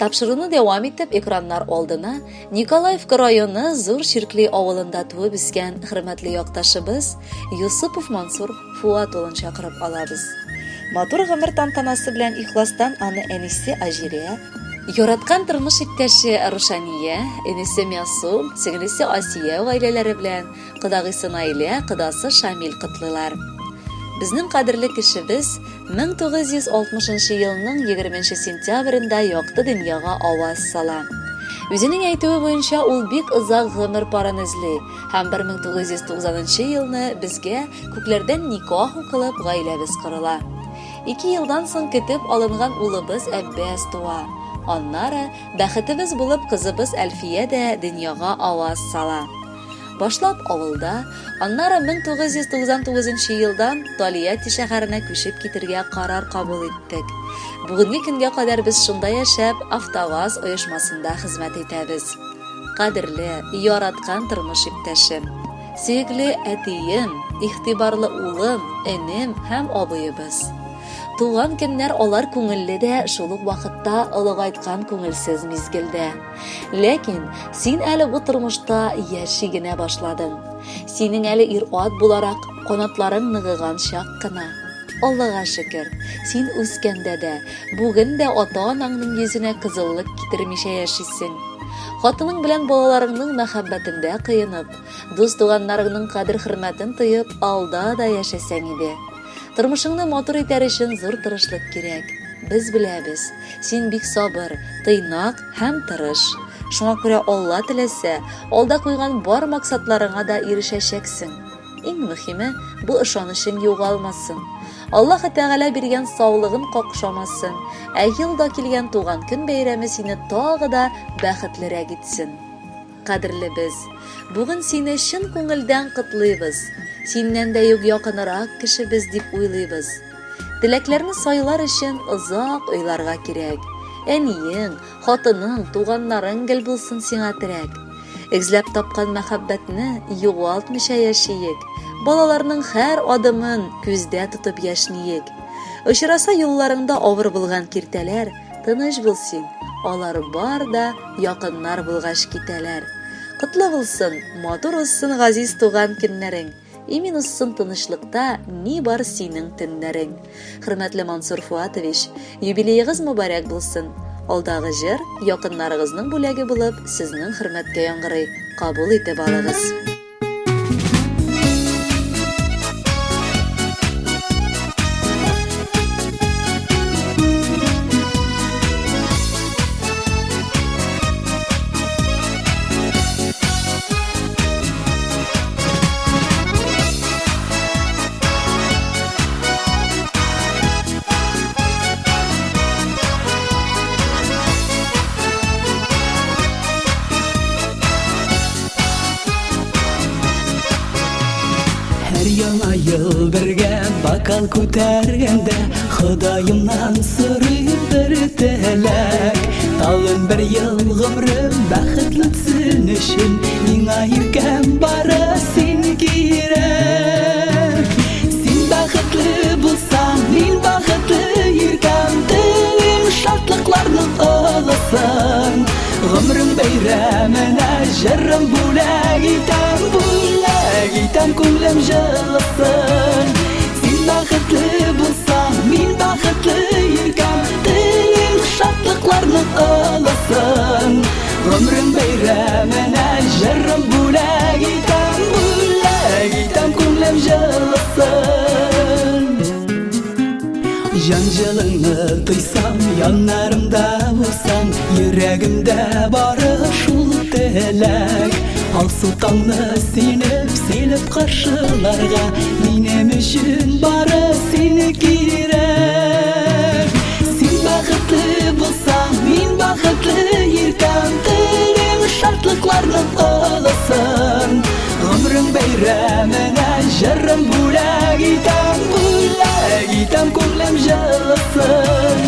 Тапшыруны дәвам итеп, экраннар алдына Николаевка районы Зур Чиркли авылында туып үскән хөрмәтле якташыбыз Юсупов Мансур Фуат улын чакырып алабыз. Матур гомер тантанасы белән ихластан аны әнисе Аҗирә, яраткан тормыш иптәше Рушания, энесе Мясум, сеңлесе Асия гаиләләре белән кодагыйсы Наилә, кодасы Шамил котлыйлар. Безнең кадерле кешебез 1960 нчы елның 20 нче сентябрендә якты дөньяга аваз сала. Үзенең әйтүе буенча, ул бик озак гомер парын эзли һәм 1990 нчы елны безгә күкләрдән никах укылып, гаиләбез корыла. Ике елдан соң көтеп алынган улыбыз Әббәс туа. Аннары, бәхетебез булып, кызыбыз Әлфия дә дөньяга аваз сала. Башлап авылда, аннары 1999 нчы елдан Тольятти шәһәренә күчеп китергә карар кабул иттек. Бүгенге көнгә кадәр без шунда яшәп, АвтоВАЗ оешмасында хезмәт итәбез. Кадерле, яраткан тормыш иптәшем, сөекле әтием, игътибарлы улым, энем һәм абыебыз. Туган көннәр алар күңелле дә, шул ук вакытта олыгайткан күңелсез мизгелдә. Ләкин син әле бу тормышта яши генә башладың. Синең әле ир-ат буларак канатларың ныгыган чак кына. Аллага шөкер, син үскәндә дә, бүген дә ата-анаңның йөзенә кызыллык китермичә яшисең. Хатының белән балаларыңның мәхәббәтендә коенып, дус-туганнарыңның кадер-хөрмәтен тоеп, алда да яшәсәң иде. Тормышыңны матур итәр өчен зур тырышлык кирәк. Без беләбез, син бик сабыр, тыйнак һәм тырыш. Шуңа күрә Алла теләсә, алда куйган бар максатларыңа да ирешәчәксең. Иң мөһиме, бу ышанычың югалмасын. Аллаһы Тәгалә биргән саулыгын какшамасын, ә елда килгән туган көн бәйрәме сине тагы да бәхетлерәк итсен. Кадерлебез, бүген сине чын күңелдән котлыйбыз. Синнән дә юк якынрак кешебез дип уйлыйбыз. Теләкләрне сайлар өчен озак уйларга кирәк. Әниең, хатының, туганнарың гел булсын сиңа терәк. Эзләп тапкан мәхәббәтне югалтмыйча яшиек. Балаларның һәр адымын күздә тотып яшниек. Очраса юлларыңда авыр булган киртәләр, Тыныч бул син, алар бар да якыннар булгач китәләр. Котлы булсын, матур узсын газиз туган көннәрең. Имин узсын тынычлыкта ни бар синең төннәрең. Хөрмәтле Мансур Фуатович, юбилеегыз мөбарәк булсын. Алдагы җыр якыннарыгызның бүләге булып, сезнең хөрмәткә яңгырый. Кабул итеп алыгыз. Һәр яңа ел бергә бокал күтәргәндә Ходаемнан сорыйм бер теләк. Тагын бер ел гомрем бәхетле үтсен өчен Миңа иркәм бары син кирәк. Син бәхетле булсаң, мин бәхетле иркәм. Телим шатлыкларның олысын. Гомрем бәйрәменә җырым бүләк итәм, бүләк итәм күңлем җылысын. Син бәхетле булсаң, мин бәхетле иркәм, телим шатлыкларның олысын. Гомрем бәйрәменә җырым бүләк итәм, бүләк итәм күңлем җылысын. Җан җылыңны тойсам, яннарымда булсаң, йөрәгемдә бары шул теләк. Алсу таңны синеп, силеп каршыларга, минем өчен бары син кирәк. Син бәхетле булсаң, мин бәхетле иркәм, телим шатлыкларның олысын. Гомрең бәйрәменә җырым бүләк итәм, бүләк итәм күңлем җылысын.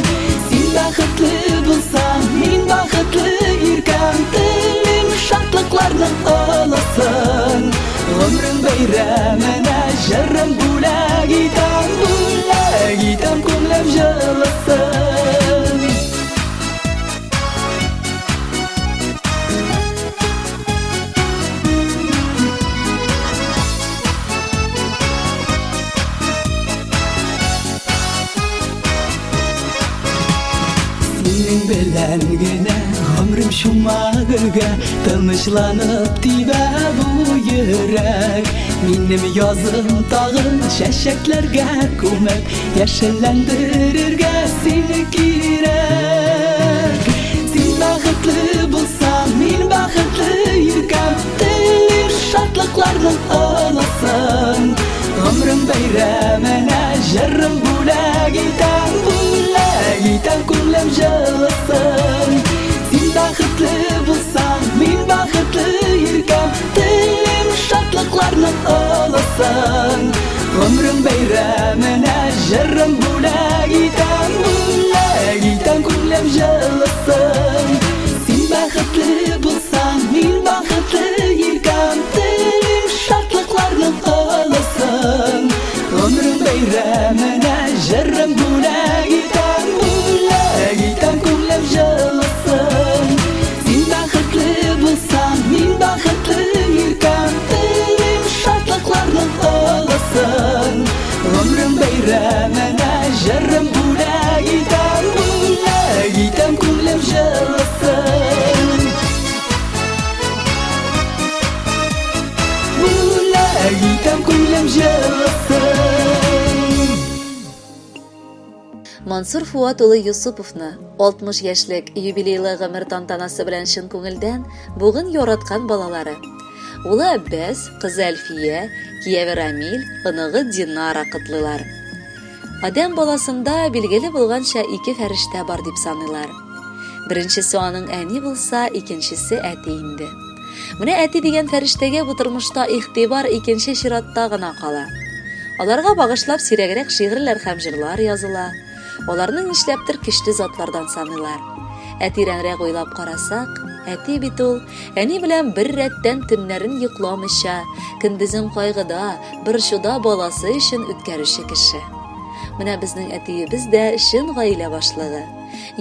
Син бәхетле булсаң, мин бәхетле иркәм, телим шатлыкларның олысын. Гомрең бәйрәменә җырым бүләк итәм, бүләк итәм күңлем җылысын. белән генә гомрем чума гөлгә, Тынычланып тибә бу йөрәк. Минем язым тагын чәчәкләргә күмеп, Яшелләндерергә сине кирәк. Син бәхетле булсаң, мин бәхетле иркәм, Телим шатлыкларның олысын. Гомрем бәйрәменә җырым бүләк итәм, Бүләк итәм күңлем җылысын. Син бәхетле булсаң, мин бәхетле иркәм, Телим шатлыкларның олысын. Гомрем бәйрәменә җырым бүләк итәм, Бүләк итәм күңлем җылысын. Син бәхетле булсаң, мин бәхетле иркәм, Телим шатлыкларның олысын. Гомрем бәйрәменә җырым бүләк итәм, Бүләк итәм күңлем җылысын. Син бәхетле булсаң, мин бәхетле иркәм, Телим шатлыкларның олысын. Гомрем бәйрәменә җырым бүләк итәм, Бүләк итәм күңлем җылысын. Бүләк итәм күңлем җылысын. Мансур Фуат улы Юсуповны 60 яшьлек юбилейлы гомер тантанасы белән чын күңелдән бүген яраткан балалары. Улы Әббәс, кызы Әлфия, кияве Рамил, оныгы Динара котлыйлар. Адәм баласында билгеле булганча ике фәрештә бар дип саныйлар. Беренчесе аның әни булса, икенчесе әти инде. Менә әти дигән фәрештәгә бу тормышта игътибар икенче чиратта гына кала. Аларга багышлап сирәгрәк шигырьләр һәм җырлар языла. Аларны нишләптер көчле затлардан саныйлар. Ә тирәнрәк уйлап карасак, әти бит ул әни белән бер рәттән төннәрен йокламыйча, көндезен кайгыда, борчуда баласы өчен үткәрүче кеше. Менә безнең әтиебез дә чын гаилә башлыгы,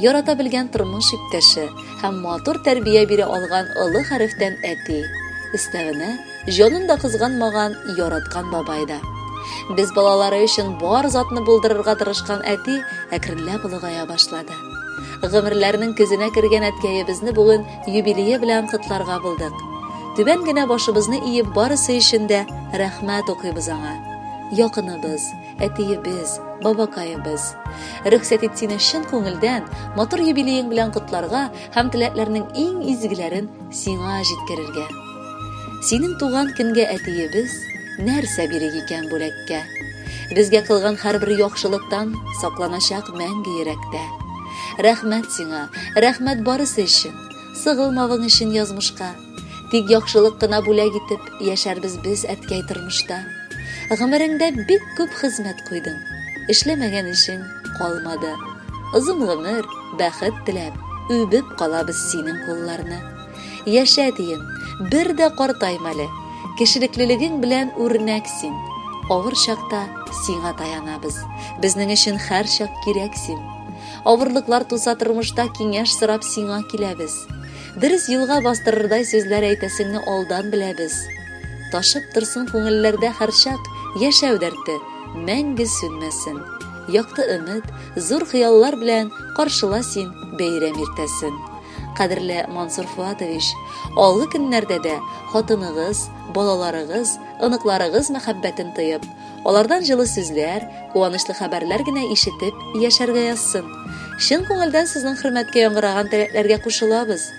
ярата белгән тормыш иптәше һәм матур тәрбия бирә алган олы хәрефтән әти. Өстәвенә, җанын да кызганмаган, яраткан бабай да. Без балалары өчен бар затны булдырырга тырышкан әти әкренләп олыгая башлады. Гомерләрнең көзенә кергән әткәебезне бүген юбилее белән котларга булдык. Түбән генә башыбызны иеп барысы өчен дә рәхмәт укыйбыз аңа. Якыныбыз, әтиебез, бабакаебыз. Рөхсәт ит сине чын күңелдән матур юбилеең белән котларга һәм теләкләрнең иң изгеләрен сиңа җиткерергә. Синең туган көнгә әтиебез нәрсә бирик икән бүләккә? Безгә кылган һәрбер яхшылыктан сакланачак мәңге йөрәктә. Рәхмәт сиңа, рәхмәт барысы өчен, сыгылмавың өчен язмышка. Тик яхшылык кына бүләк итеп яшәрбез без, әткәй, тормышта. Гомереңдә бик күп хезмәт куйдың, эшләмәгән эшең калмады. Озын гомер, бәхет теләп, үбеп калабыз синең кулларны. Яшә, дием, бер дә картайма әле. Кешелеклелегең белән үрнәк син. Авыр чакта сиңа таянабыз. Безнең өчен һәрчак кирәк син. Авырлыклар туса тормышта киңәш сорап сиңа киләбез. Дөрес юлга бастырырдай сүзләр әйтәсеңне алдан беләбез. Ташып торсын күңелләрдә һәрчак яшәү дәрте, мәңге сүнмәсен. Якты өмет, зур хыяллар белән каршыла син бәйрәм иртәсен. Кадерле Мансур Фуатович, алгы көннәрдә дә хатыныгыз, балаларыгыз, оныкларыгыз мәхәббәтен тоеп, алардан җылы сүзләр, куанычлы хәбәрләр генә ишетеп яшәргә язсын. Чын күңелдән сезнең хөрмәткә яңгыраган теләкләргә кушылабыз.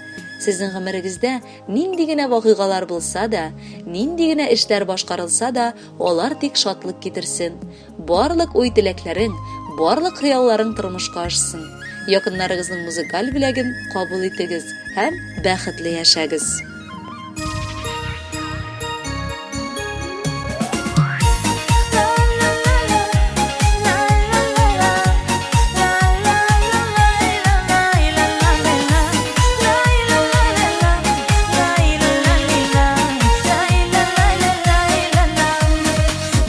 Сезнең гомерегездә нинди генә вакыйгалар булса да, нинди генә эшләр башкарылса да, алар тик шатлык китерсен. Барлык уй-теләкләрең, барлык хыялларың тормышка ашсын. Якыннарыгызның музыкаль бүләген кабул итегез һәм бәхетле яшәгез!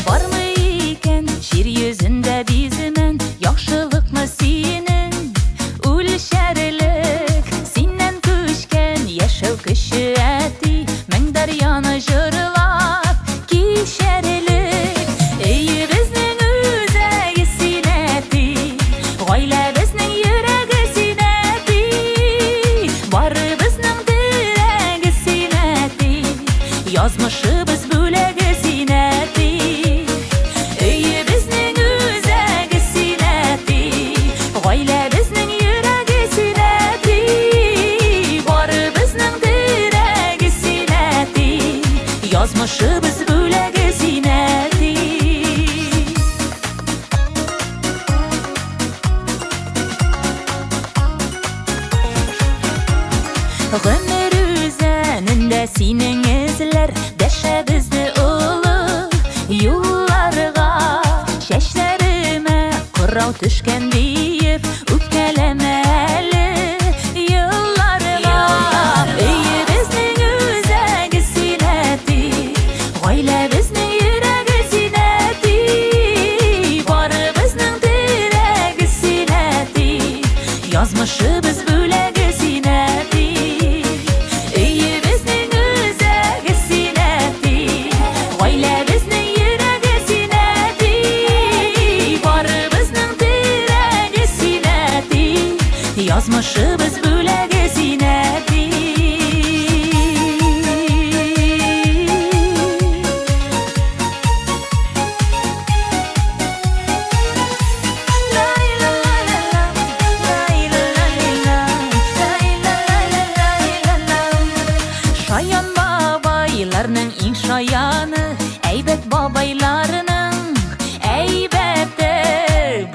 Бармы икән җир йөзендә биземен Яхшылыкмы синең үлчәрлек Синнән күчкән яшәү көче Гомер үзәнендә синең эзләр Дәшә безне олы юлларга. Чәчләремә кырау төшкән диеп Үпкәләмә әле елларга. Өебезнең үзәге син, әти, Гаиләбезнең йөрәге син, әти, Барыбызның терәге син, әти, Язмышыбыз бүләге син, әти. Өебезнең үзәге син, әти, Гаиләбезнең йөрәге син, әти, Барыбызның терәге син, әти, Язмышыбыз бүләге син, әти. Шаян бабайларның иң шаяны, әйбәт бабайларның әйбәте.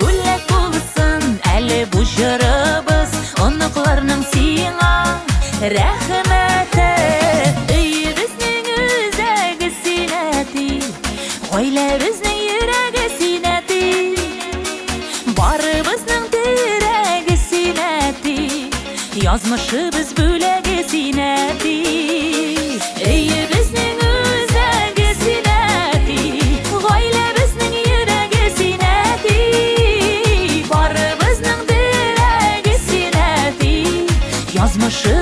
Бүләк булсын әле бу җырыбыз, оныкларның сиңа рәхмәте. Өебезнең үзәге син, әти, гаиләбезнең йөрәге син, әти, барыбызның терәге син, әти, язмышыбыз бүләге син, әти. Өебезнең үзәге син, әти, гаиләбезнең йөрәге син, әти, барыбызның терәге син, әти, язмышыбыз